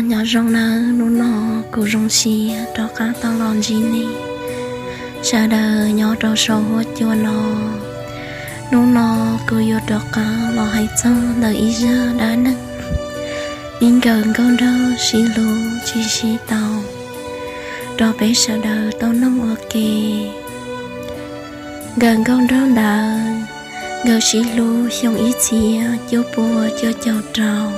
Nyob zoo nawb, hnub no kuv zoo siab rov qab tau los ntsib nej sawv daws nyob rau saum huab cua no. Hnub no kuv yuav rov qab los hais txog ntawm ib zaj dab neeg, ib nkawm nkauj nraug sib hlub tsis sib tau rau peb sawv daws tau mloog ua ke. Nkawm nkauj nraug ntawd, nkawd sib hlub xyoo ib txhiab cuaj pua cuaj caum rau.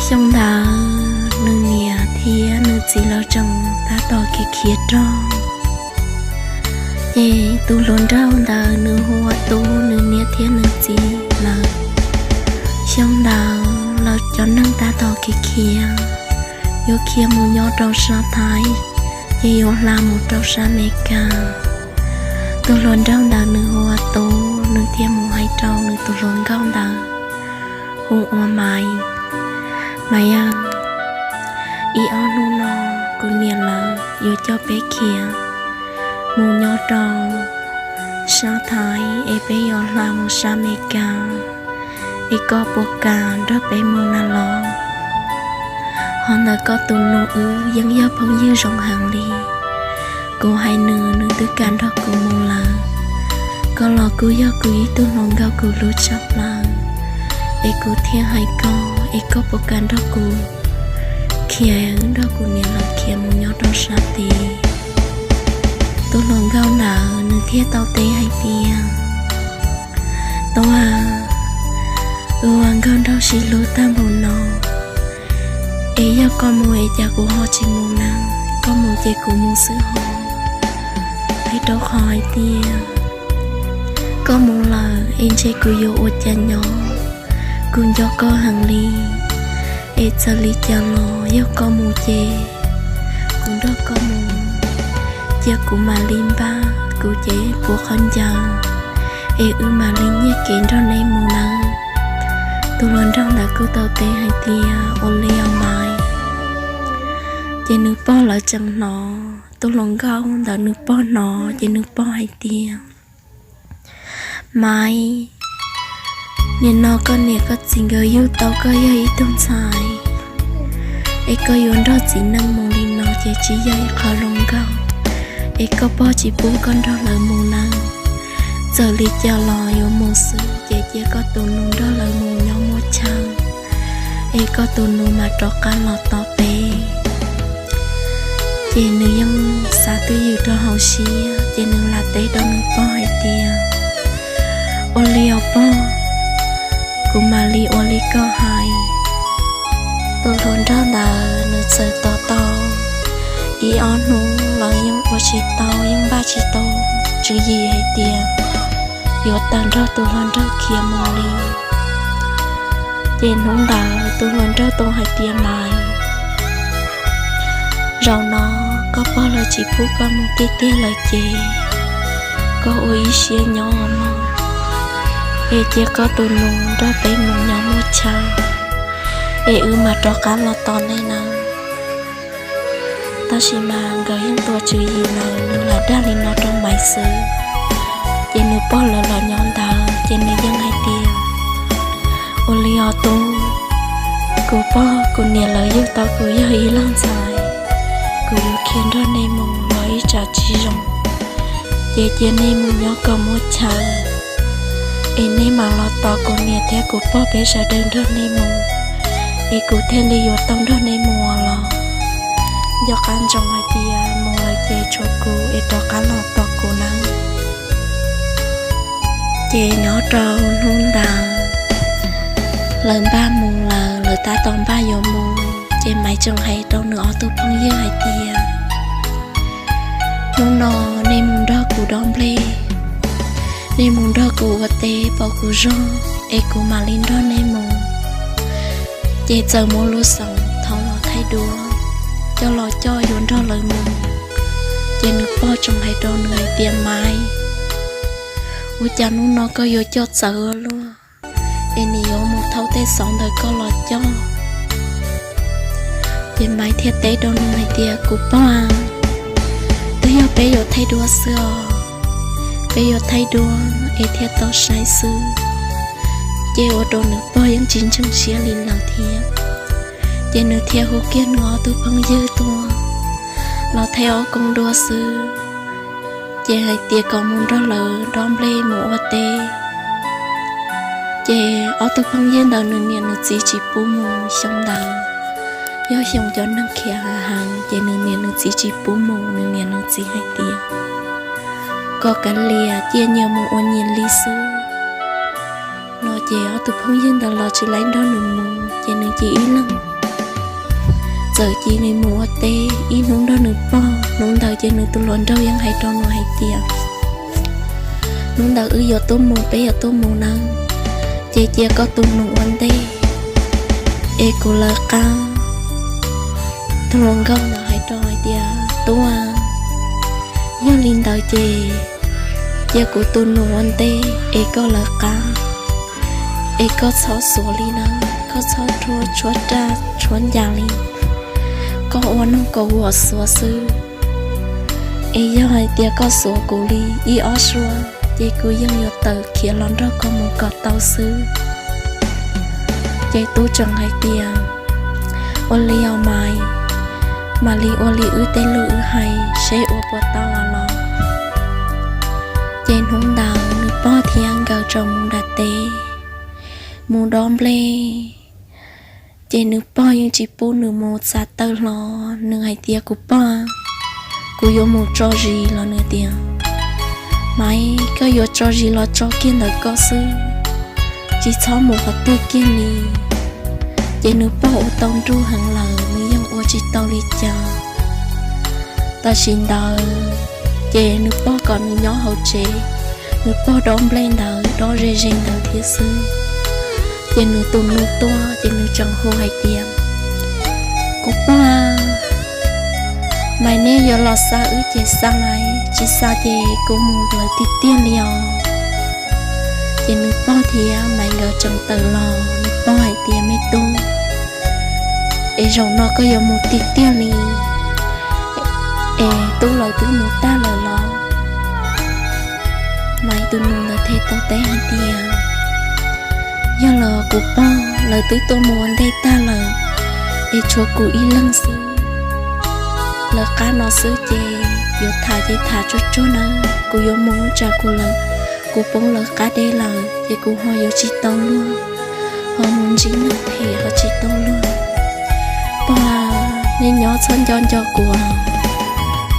Xyoo ntawd nws niam thiab nws txiv lawv tseem tab tom khiav khiav rau. Ces tus hluas nraug ntawd nws hu ua Tub, nws niam thiab nws txiv lawv xyoo ntawd lawv cov neeg tab tom khiav khiav, yuav khiav mus nyob rau sab Thaib, ces yuav hla mus rau sab Amelikas. Tus hluas nraug ntawd nws hu ua Tub, nws thiaj mus hais rau nws tus hluas nkauj ntawd hu ua Maiv. Maiv aw, ib ob hnub no kuv niam lawv yuav coj peb khiav mus nyob rau sab Thaib es peb yuav hla mus sab Amelikas, es koj puas kam nrog peb mus na los? Ho ntawm koj tus nus wb yeej yog phooj ywg zoo heev li. Kuv hais nws, nws twb kam nrog kuv mus lawm. Koj los kuj yog kuv ib tug hluas nkauj kuv hlub tshaj plaws, es kuv thiaj hais koj, es koj puas kam nrog kuv khiav, nrog kuv niam lawv khiav mus nyob rau sab tid? Tus hluas nkauj ntawd nws thiaj tau teb hais tias, Tub aw, wb ua nkauj nraug sib hlub tag npaum no, es yog koj mus es cas kuv ho tsis mus na? Koj mus ces kuv mus xwb hos. Hais rau qhov hais tias koj mus lawm es ntshe kuv yuav ua cas nyob. Kuv nco koj heev li, es txawm li cas los yog koj mus ces kuv nrog koj mus, cia kuv mam li npaj kuv cev puav qhov ncauj, es wb mam li nyiag kev nrog nej mus nawb. Tus hluas nraug ntawd kuj tau teb hais tias, Ua li os Maiv. Ces nws pog lawv tseem hnov, tus hluas nkauj ntawd nws pog hnov ces nws pog hais tias, Maiv, nim no koj niam koj txiv nkawd yug tau koj yog ib tug ntxhais, es koj yuav nrog txiv neej mus li no ces tsis yog ib qho zoo nkauj, es koj pog tsis pub koj nrog lawv mus nawb. Txawm li cas los yuav mus xwb ces cia koj tus nus nrog lawv mus nyob muaj chaw, es koj tus nus mam rov qab los tos peb. Ces nws yeej xav twj ywm rau hauv siab ces nws lam teb rau nws pog hais tias, Ua li os pog, kuv mam li ua li koj hais. Tus hluas nraug ntawd nws txawm tos tau ib ob hnub los yeej ua tsis tau, yeej npaj tsis tau tswv yim hais tias yuav tawm nrog tus hluas nraug khiav mus li. Ces hnub ntawd tus hluas nraug tau hais tias, Maiv, zaum no koj pog lawv tsis pub koj mus tiag tiag lawm ces koj ua ib siab nyob mog, es cia koj tus nus nrog peb mus nyob muaj chaw, es wb mam rov qab los tos nej nawb. Tab sis mas nkawd yeej tuav tswv yim lawm, nws lam dag li no rau Maiv xwb. Ces nws pog lawv los nyob ntawd ces nws yeej hais tias, Ua li os tub, kuv pog kuv niam lawv yug tau kuv yog ib leeg ntxhais, kuv yuav khiav nrog nej mus los ib tsam tsis zoo, ces cia nej mus nyob kom muaj chaw, es nej mam los tos kuv niam thiab kuv pog peb sawv daws nrog nej mus, es kuv thiaj li yuav tau nrog nej mus los. Nco qab ntsoov hais tias mus lawm ces tshuav kuv es rov qab los tos kuv nawb. Ces nyob rau hnub ntawd lawv npaj mus lawm, lawv tab tom npaj yuav mus, ces Maiv tseem hais rau nws ob tug phooj ywg hais tias, Hnub no nej mus nrog kuv dob nplej, nej mus nrog kuv ua teb pauv kuv zog, es kuv mam li nrog nej mus. Ces txawm muab lub xeem thau los thaij duab, coj los coj yuav nrog lawv mus. Ces nws pog tseem hais rau nws hais tias, Maiv, ua cas hnub no koj yuav coj txawv ua luaj, es nws yuav mus thau tej xauv ntawm koj los coj? Ces Maiv thiaj teb rau nws hais tias, Kuv pog, twb yog peb yuav thaij duab xwb os, peb yuav thaij duab es thiaj tau saib xwb. Ces ua rau nws pog yeej tsis ntseeg siab li lawm thiab. Ces nws thiaj hu kiag nws ob tug phooj ywg tuaj los thaij ob koog dua xwb, ces hais tias kom mus nrog lawv dob nplej mus ua teb. Ces ob tug phooj ywg ntawd nws niam nws txiv tsis pub mus xyoo ntawd, yog xyoo cov neeg khiav heev ces nws niam nws txiv tsis pub mus, nws niam nws txiv hais tias kom kav liam cia nyias mus ua nyias li xwb no. Ces ob tug phooj ywg ntawd los tsis laib nrog nws mus ces nws cia ib leeg txawm cia li mus ua teb ib hnub nrog nws pog. Hnub ntawd ces nws tus hluas nraug yeej hais rau nws hais tias, hnub ntawd wb yuav tuaj mus, peb yuav tuaj mus nawb, ces cia koj tus nus ua ntej es kuv lawv qab. Tus hluas nkauj ntawd hais rau hais tias, tub, yog li ntawd ces cia kuv tus nus ua ntej es koj lawv qab, es koj txhob xuav li na, koj txhob rhuav tshuab raj tshuab ncas li, koj ua noog kaus vom xuav xwb. Es yog hais tias koj xuav kuv li ib ob suab ces kuv yeej yuav tawm khiav los nrog koj mus kom tau xwb. Ces tub tseem hais tias, ua li os Maiv, mam li ua li wb tej lus wb hais seb ua puas tau os los. Ces hnub ntawd nws pog thiab nkawd tseem mus nram teb mus dob nplej. Ces nws pog yeej tsis pub nws mus txav taw hlo, nws hais tias, kuv pog, kuv yuav mus tso zis los. Nws tias, Maiv, koj yuav tso zis los tso kiag ntawm koj xwb, tsis txhob mus qhov twg kiag li. Ces nws pog ua tau nruj heev lawm, nws yeej ua tsis tau li cas. Tam sim ntawd ces nws pog kom nws nyob hauv tsev, nws pog dob nplej ntawd dob ze ze ntawd thiab xwb. Ces nws tus nus tuaj ces nws tseem hu hais tias, kuv pog, Maiv, neb yuav los xa wb ces xa lauj, tsis xa ces kuv mus lawv tiag tiag li os. Ces nws pog thiab Maiv nkawd tseem tawm los, nws pog hais tias, me tub, es zaum no koj yuav mus tiag tiag li es tub lawv twb mus tag lawm los? Maiv tus nus ntawd thiaj tau teb hais tias, yog los kuv pog, lawv twb tuaj mus ua ntej tag lawm es tshuav kuv ib leeg xwb. Lawv qab no xwb ces yuav tham ces tham tsuag tsuag nawb, kuv yuav mus tsam kuv lawv, kuv poob lawv qab deb lawm ces kuv ho yuav tsis tau luag, ho mus ntsib neeg phem ho tsis tau luag. Pog, nej nyob txhob nco nco kuv,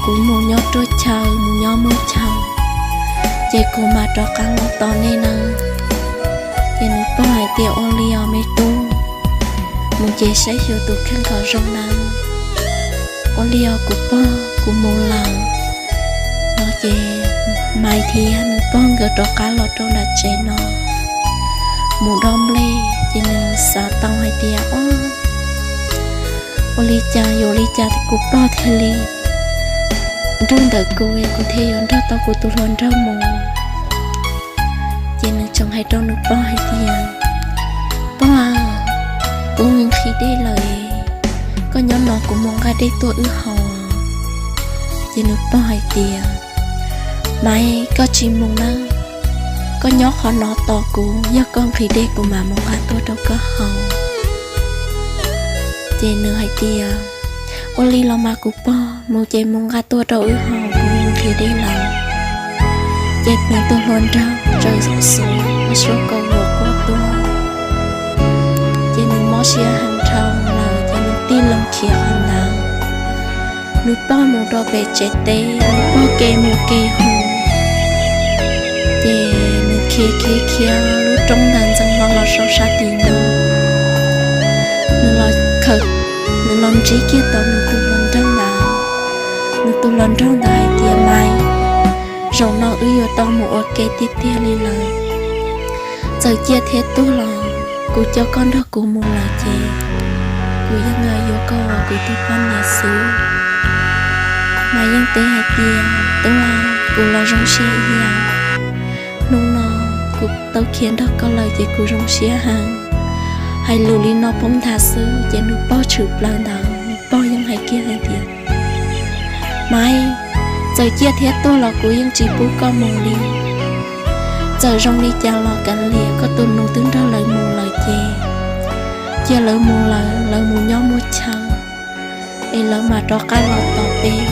kuv mus nyob ruaj chaw mus nyob muaj chaw, ces kuv mam rov qab los tos nej nawb. Ces nws pog hais tias, ua li os me tub, mus ces saib xyuas tus kheej kom zoo nawb. Ua li os kuv pog, kuv mus lawm. No ces Maiv thiab nws pog nkawd rov qab los rau nram tsev no, mus dob nplej ces nws xav tau hais tias, o, ua li cas yuav li cas kuv pog thiaj li nrug ntawm kuv, kuv thiaj yuav nrog tau kuv tus hluas nraug mus. Ces nws tseem hais rau nws pog hais tias, pog, kuv nqhis dej lawm, koj nyob no kuv mus nqa dej tuaj wb haus. Ces nws pog hais tias, Maiv, koj tsis mus nawb, koj nyob qhov no tos kuv, yog koj nqhis dej kuv mam mus nqa tuaj rau koj haus. Ces nws hais tias, ua li los mas kuv pog, mus ces mus nqa tuaj rau wb haus, kuv nqhis dej lawm. Ces nws tus hluas nraug txawm xuav ib suab kaus vom quaj tuaj, ces nws mob siab heev dhau lawm ces nws tig loo khiav qhov ntawd. Nws pog mus rau pem tsev teb, nws pog ke mus ke hu, ces nws khiav khiav khiav lub roob ntawd ntxeev hlo los rau sab tim ntug. Nws los khawm, nws los ntsib kiag tau nws tus hluas nraug ntawd. Nws tus hluas nraug ntawd hais tias, Maiv, zaum no wb yuav tau mus ua ke tiag tiag li lawm. Txawm ciaj thiab tuag los kuv coj koj nrog kuv mus lawm ces kuv yeej yuav koj ua kuv tus poj niam xwb. Maiv yeej teb hais tias, tub, kuv los zoo siab ib yam. Hnub no kuv tau khiav nrog koj lawm ces kuv zoo siab heev. Hais lus li no poob nthav xwb ces nws pog tshwm plaws ntawd, nws pog yeej hais kiag hais tias, Maiv, txawm ciaj thiab tuag los kuv yeej tsis pub koj mus li. Txawm zoo li cas los kav liam, koj tus nus twb nrog lawv mus lawm ces Cia lawv mus lawm, lawv mus nyob muaj chaw, es lawv mam rov qab los tos peb.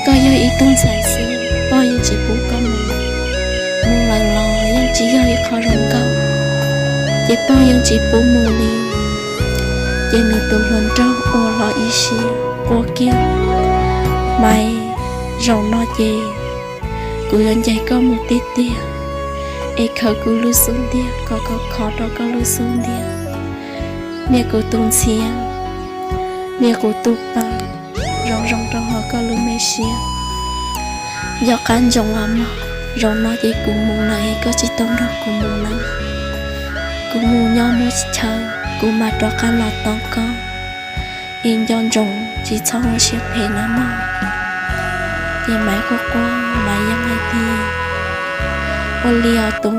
Koj yog ib tug ntxhais xwb, pog yeej tsis pub koj mus. Mus lawm los yeej tsis yog ib qho zoo nkauj, ces pog yeej tsis pub mus li. Ces nws tus hluas nraug ua hlo ib siab quaj kiag, Maiv, zaum no ces kuv yuav ncaim koj mus tiag tiag, es khaws kuv lub xub ntiag kom khov khov rau koj lub xub ntiag. Nias kuv tus ntxhiab, nias kuv tus pa zoo zoo rau hauv koj lub me siab. Nco qab ntsoov os mog, zaum no ces kuv mus lawm es koj tsis tau nrog kuv mus lawm. Kuv mus nyob muaj chaw, kuv mam rov qab los tos koj. Es nco ntsoov tsis txhob ua siab phem nawb mog. Ces Maiv quaj quaj, Maiv yeej hais tias, Ua li os tub,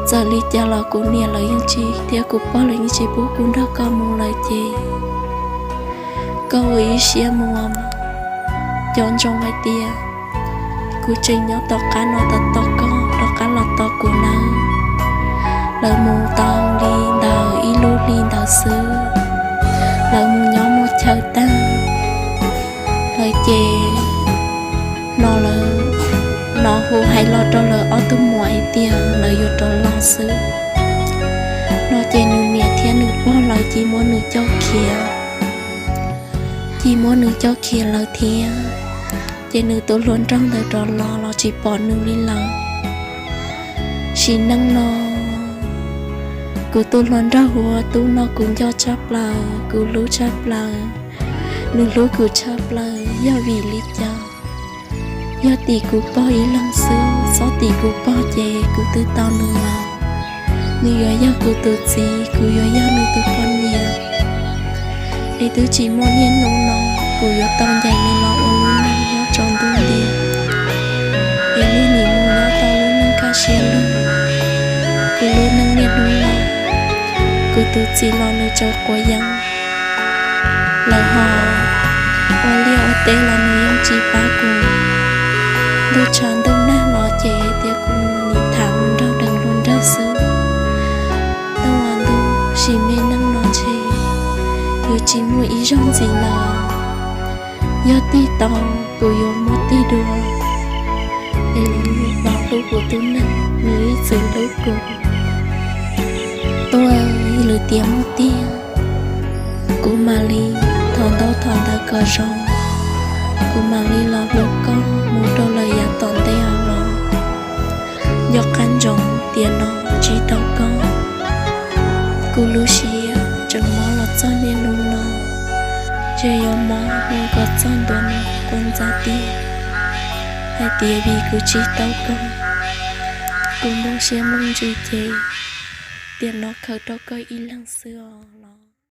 txawm li cas los kuv niam lawv yeej tsis thiab kuv pog lawv yeej tsis pub kuv nrog koj mus lawm ces koj ua ib siab mus os mog. Nco ntsoov hais tias kuv tseem nyob tom qab no tos tos koj rov qab los tos kuv nawb. Lawv mus tau li ntawd ib lub hli ntawd xwb, lawv mus nyob muaj chaw tag lawm ces hnov lawv, hnov hu hais los rau lawv ob tug muam hais tias lawv yuav rov los xwb. No ces nws niam thiab nws pog lawv cia muab nws coj khiav, cia muab nws coj khiav lawm thiab. Ces nws tus hluas nraug ntawd rov los los tsis pom nws li lawm. Sim neej no kuv tus hluas nraug hu ua Tub no kuv nco tshaj plaws, kuv hlub tshaj plaws, nws hlub kuv tshaj plaws. Yog vim li cas? Yog tim kuv pog ib leeg xwb, txhob tim kuv pog ces kuv twb tau nws lawm. Nws yuav yog kuv tus txiv, kuv yuav yog nws tus poj niam. Es twb tsis muaj niaj hnub no kuv yuav tau ncaim nws los ua lub neej nyob tsaus ntuj nti. Es niaj hnub no nyob tau lub neej kaj siab lug. Kuv lub neej niaj hnub no, kuv tus txiv los nws tseem quav yeeb lawm hos, ua liaj ua teb los nws yeej tsis pab kuv. Ntuj tshav ntuj nag los ces tias kuv nim tham nraug deev hluas nraug xwb. Ntuj ua ntuj, sim me neej no ntshe yuav tsis muaj ib zaug ntxiv lawm. Yog tig tau, kuv yuav muab tig dua. Es los hlub kuv tus neeg, nws ib txwm hlub kuv. Tuaj, lwm tiam muaj tiag, kuv mam li thov ntaub thov ntawv kom zoo, kuv mam li los hlub koj mus rau lawm yav tom ntej os los. Nco qab ntsoov tiam no tsis tau koj, kuv lub siab tseem mob los txog niaj hnub no, ntshe yuav mob mus kom txog ntua mus kuv ntxov tiag. Hais tias vim kuv tsis tau koj, kuv npau siab npau ntsws ces tiam no khaws rau koj ib leeg xwb os los.